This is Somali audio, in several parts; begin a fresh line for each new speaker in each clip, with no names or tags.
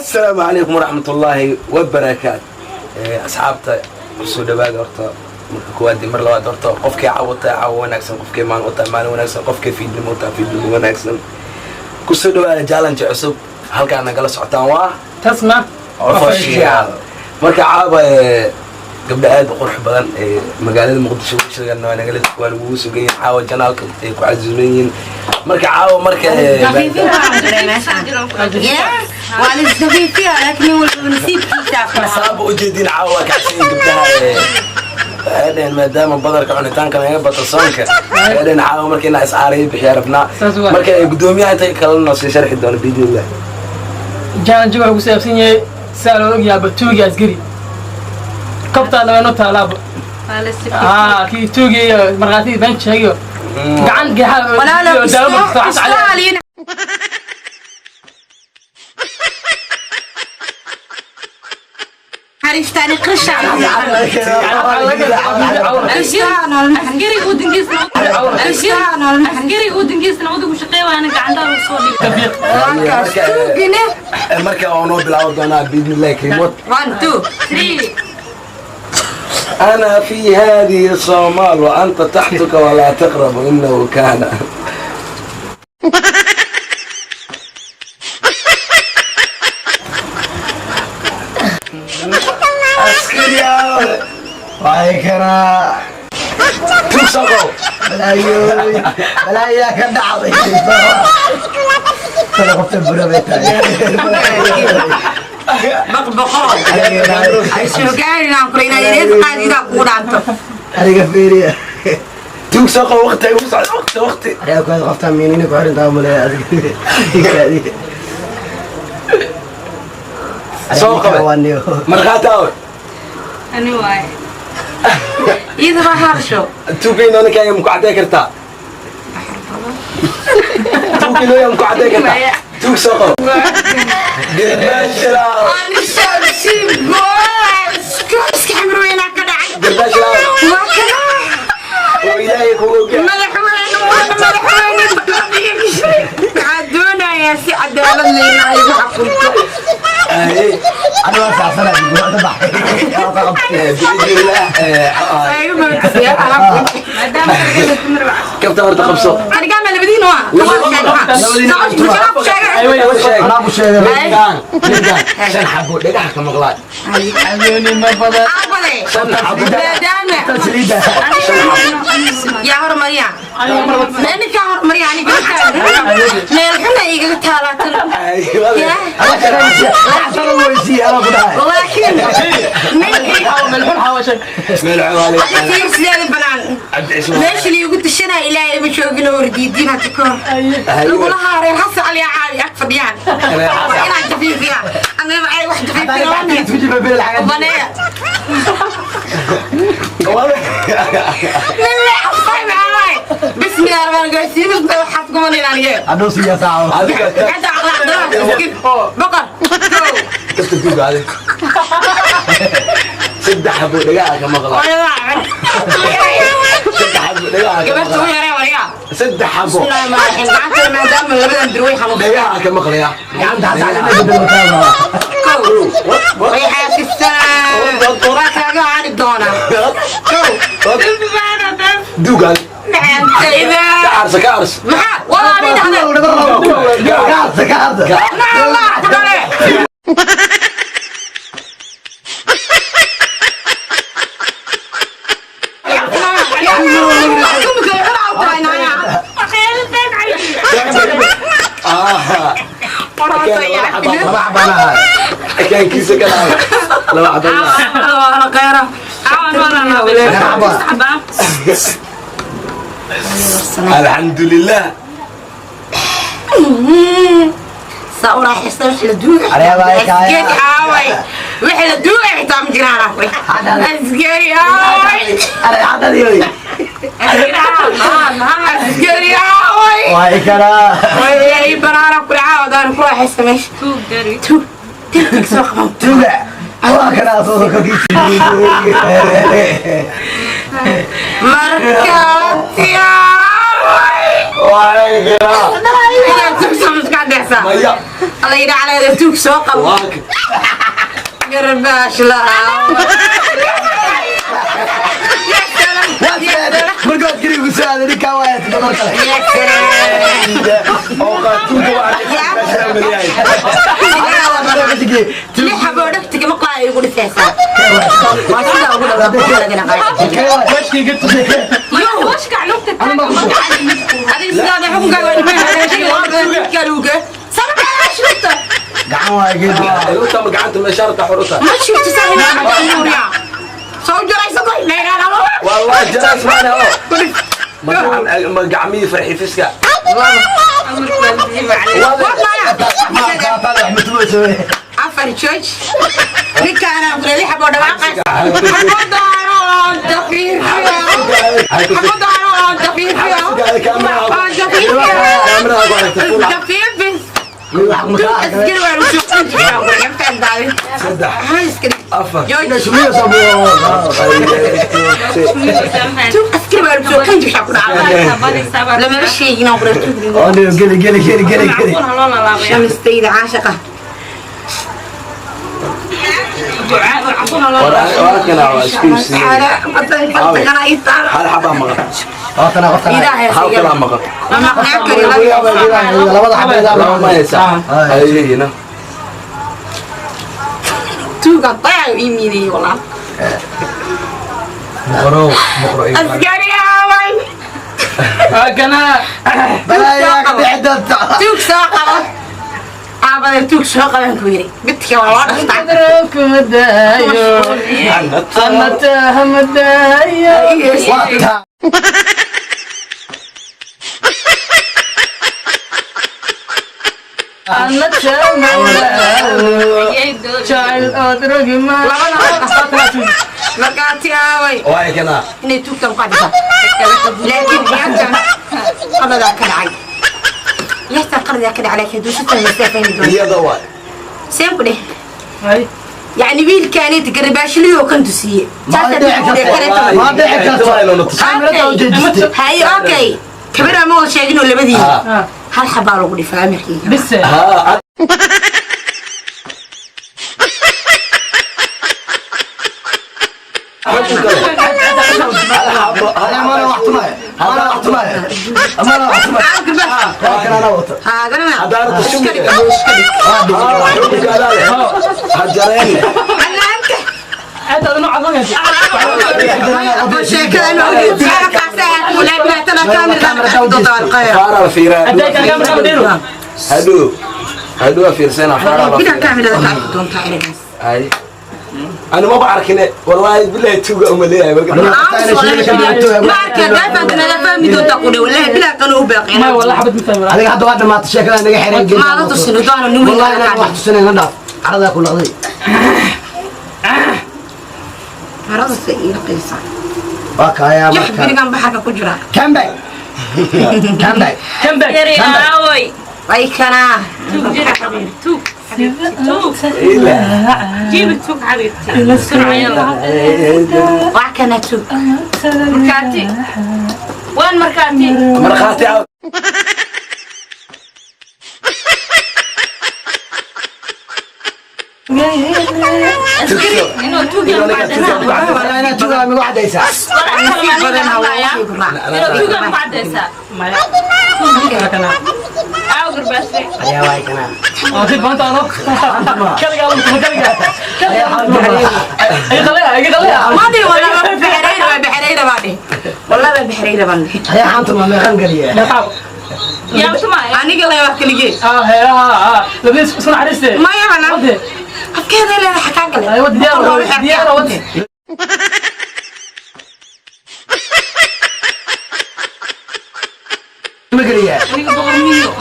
Asalaamu calaykum waraxmatullaahi wabarakaat. Asxaabta, kusoo dhawaada. Horta marka koowaad iyo mar labaad, horta qofkii caawa tahay caawa wanaagsan, qofkii maalin u tahay maalin wanaagsan, qofkii fiidnimo u tahay fiidnimo wanaagsan. Kusoo dhawaada challenge cusub. Halkaa nagala socotaan waa
Tasma
Official. Marka caawa gabdho aad u qurux badan ee magaalada Muqdisho sheegan waa nagala, waa lagugu sugan yihiin caawa, channelka ay ku casuuman yihiin. Marka caawa marka
Waa la isdafiifiya, laakiin nin walba nasiibkiisa.
Saaba ujeedin, caawa waa kacsan yihiin gabdhaha. Waxay dhaheen maadaama badarka cunitaanka naga bato soonka, waxay dhaheen caawa marka inaa iscaaraya bixiya rabnaa.
Saas waa.
Marka guddoomiyaha intay kalena sii sharxi doono biidnillah.
Challenge wuxuu ku saabsan yahay, sidaa loo ogyaaba, tuugi askari kabtaana waa noo taalaaba. Aa kii tuugi iyo markhaatigii been sheegayo gacan geexaa.
Walaalo Australian. Xariiftani qisha.
Askariga wadankiisna wadigu shaqeey waana gacantaa soo dhigay.
Tuugine.
Marka waa noo bilaabi doonaa biidnillahi kariim.
One, two.
Three.
أنا في هذه الصومال وأنت تحتك ولا تقرب إنه كان askari.
Waxay karaa.
Tugsaqo.
Balaayoy, balaayaa ka dhacday. Tala qofta bura bay tahay.
Baqbaqo. Ay soo gaarin aan kula inaad yareed qaadidaa kugu dhaanto.
Aniga fiiriya.
Tugsaqo, waqti ay u socdo, waqti, waqti.
Ayaa ku qofta miinina ku xiran tahay maleeya adiga.
Soo qabe. Markhaati awe?
Ani waaye.
Iyada baa harsho.
Tuugayno ninkaaga ma ku caddey kartaa? Tuugayno ma ku caddey kartaa? Tuug soo qabo. Garbaashalaaw.
Iska xamar weynaa ka dhacay.
Garbaashalaaw.
Waa kana.
Oo Ilaahay kugu ogyahay.
Madaxweyne, madaxweyne, waxaa doonayaa si cadaalad leh inay igu xakunto.
Ay,
Aniga waa saasana guurada baxay.
biidnillaah.
Ay, igu magacsiya.
Maadaama sargada timir waa.
Kabta horta qabso.
Anigaa ma labadiin waa
Sheeg.
Anaa ku sheegay.
Ninkaan, ninkaan shan xabo dhagaha ka maqlaa.
Habeennimo badan.
Shan xabo.
Maadaama
Saliida.
yaa hormariya, ninkaa hormariya, aniga meel xuna igaga taalaatan.
Ay,
Ala shaqaysi. Ala weysi ala ku dhahay.
Laakiin ninkii
melxun xaawashay.
Meel xawaale.
Tiir sideeda banaan.
Cabdi Cismaan.
Meesha liigu tashanaa Ilaahay ma joogin oo hordiidiin hadda ka hor lagula haareen hasa aliyaa caawi ag fadhiyaan waa inaan jafiifiyaa anaba ay wax jafiifiyaa.
Tujiba bil lacag.
Baneeya mille afay maxaa bismillaah rahmaan rahiim waxaad kumanayna aniga.
Hadhow siya saaco.
Adiga.
Gacanta aqlaaqdana boqor.
Kabta duuga adiga. Saddex xabo dhagaha ka maqlaa. Saddex xabo dhagaha ka
gabarta u
maqlaa.
yaree waryaa.
Saddex xabo.
Bismillaah rahmaan rahiim gacanta maadaama labadan bir way xanuunsan.
Dhagaha ka maqlaya.
Gacanta hataa inay bedelo taaba.
Way xaasistaa waa kaaga caani doonaa.
Duuga.
Macantayda.
Ka aarsa, ka aarsa.
Maxaa walaa nin dhahda?
Kaarta, kaarta.
Allah kudhale.
Ah.
Laba xabaan ahay.
Kaankiisa ka lahaa. Laba xabo.
Xabaa.
Alxamdulilah.
Saa u raaxaysta wax la duuga.
Areeba ay kaaya.
Askari aaway, wax la duuga xitaa ma jiraan aaway, askari aaway.
Ana xadadiyoy.
Askari aaway.
Way karaa.
Way banaana kula caawadaan ku raaxaysta meesha.
Tuug gari.
Tuug tigtig soo qaban.
Tuga. Waa kanaa soo korkiisa.
Markaati aaway.
Way karaa.
Inaad tugso maskaxda. cadaysaa.
Maya.
Alla yidhaa caleeda tuug soo qabo.
Waa ka-
Garbaash la'aan.
Marka waad keliga ku soo aaday ninkaa waa hayatay mar kale.
Oo qaatuunka waa arkay.
Lix haboo dhagtiga maqlaa ay ugu dhisaysaa. Waa sidaa ugu dhawaa
Washkiga.
Washka lugta taag magaca midku.
Adiga sidaada xukunkaaga waa dhimay. Sababta shurta.
Gacan waa geedi.
Lugta ma gacanta meesha rabtaa xurta.
Ma shurta sahina. Soo jaraysa goy meelaan.
Wallahi jaraas maana oo. Ma gacmihii farxi fiska.
Afar jooj. Ninkaana lix haboo dhawaaqays. Haboo daaroon dafiifiyo. Haboo daaroon dafiifiyo. Oon dafiifiyo.
Kaamirada ku aragtay.
Dafiifis. Askari waa lagu soo qanjiyaa.
Saddex. Afar.
Tuug askari waa lagu soo qanjiyaa ku dhacay. Lamama sheegin aan qura tuug.
Geli geli geli geli geli.
Shamistayda caashaqa.
Waa kana waa isku iibsadeen. Hal xabaa maqan.
Qofkana qofkana.
Hal kalaa maqan.
Labada xabeed.
Laba ma haysaa. Ayayna.
Tuuga dayac ii miinayay walaal.
Boqorow, boqorow.
Askari aaway.
Kana.
Balaayaa ka dhici doonta.
Tuug soo qabo. Aabada tuug soo qaban ku yiri. Midka waa loo dhaqtaa.
Kumadaayo. Anata hamadaayo.
Waa taa.
Anata hamadaayo. Jacayl ood rogi ma.
Markaati aaway.
Waa kana.
Inay tuugtan ku cadaysaa. Laakiin ciyaartan qaladaa ka dhacay. Ciyaartan qaladaa ka dhacay laakiin hadduu si fahmaysaa fahmi doonta.
Iyada waa.
Seen ku dheh.
Ay.
Yacni wiilkaanit garbaashiliyoo kan tusiye.
Ma dhici karto. Ma dhici karto. Kaamirada u jeedistay.
Haye okay. Kamera ma wada sheeginoo labadiina.
Ah.
Hal xabaa lagu dhifaa amarkayga.
Bise.
Ha.
Mana wax tumaya. Mana wax tumaya. Mana wax tumaya. Waa kana ana wata.
Haadana.
Haddaanad
Iska dhig,
shumi.
iska dhig.
Hajareen.
Allaanka.
Aad aad nooc aad
Sheekada inuu ogyahay kaasa mulaabnaatana kaamirada ka doonta alqayr.
Faara la fiiraa.
Hadday kaa kaamira madheero.
Hadhow. Hadhow waa fiirsana faara la
Bida
fiiraa.
kaamirada ka doonta eragaas.
Ay. Ani maba arkine. Wallahi billahi tuuga uma leeyahay marka.
Ma arkay daafantana la fahmi doonta ku dhow wallahi bilaa kan uu baaqay.
Ma wallahi xabad ma fahmi.
Adiga hadda waa dhamaatay sheekada naga xireen geli.
Ma la tusin doona nin weyn.
Wallahi inaan wax tusinay na dhaaf. Caradaa ku laqday.
Marada sa ii qeysa.
Waa kaayaa
Lix
marka.
birigan baxarka ku jira.
Come back. Come back.
Come back.
Way kana.
جيب التوك حبيبتي بسرعة يلا.
Waa kana tuug.
مركاتي وين مركاتي؟
Markhaati ah.
انه توك
Inuu ninka tuuga ku cadaysaa.
Wallahi inaan tuugaa ma waxdaysaa.
Badan hawaa ku raac.
انه توك معدسة.
Maya. Kana.
او قرباشي.
Ayaa waay kana.
Oo si banta ano. Kaligaa kaligaa. Kaligaa. Ay qalay, ay qalay.
Ma dii wala bixirayna waa bixirayna baa dhih. Wallahi waa bixirayna baan dhih.
Ayaa xanta ma meeqan galiya.
Meeqa.
يا وسمع
Aniga la wax kaligee.
Ah, ah, ah. Labadiis isku naxariiste.
Maya bana.
Wade.
Afkeeda leedahay xakaan kale.
Ay wad diyaar diyaar wade.
Ma galiya.
aniga boqol milyan.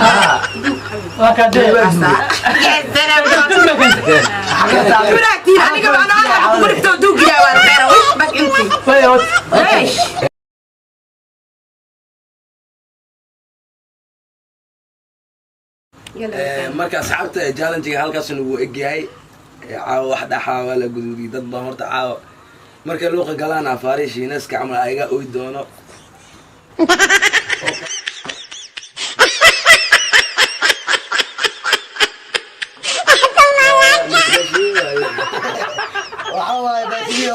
Waa ka dee.
Aniga baan ku dhigto duugiyaa waa khayr. Bak intii.
Way wad.
Leesh.
Marka asxaabta, challenge-ga halkaas nagu egyahay. Caawa wax dhaxaa waa la guduudiyay dad baa horta caawa markay luuqa galaan afaari shiinaska camal ayaga oy doono.
Waaye baatiyo.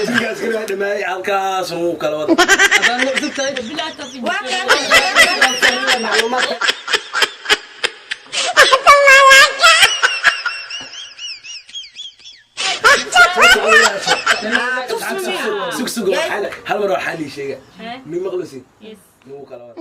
Tuuga askari waa dhamaayay, halkaas wuu kala wada.
Haddaan la cusub tahay.
Bilaa tawfiiq.
Waa kan.
Macluumaadka.
Sug sug, hal mar waxaa lii sheega.
Hee?
Mi maqlusi.
Yes.
Wuu kala wada.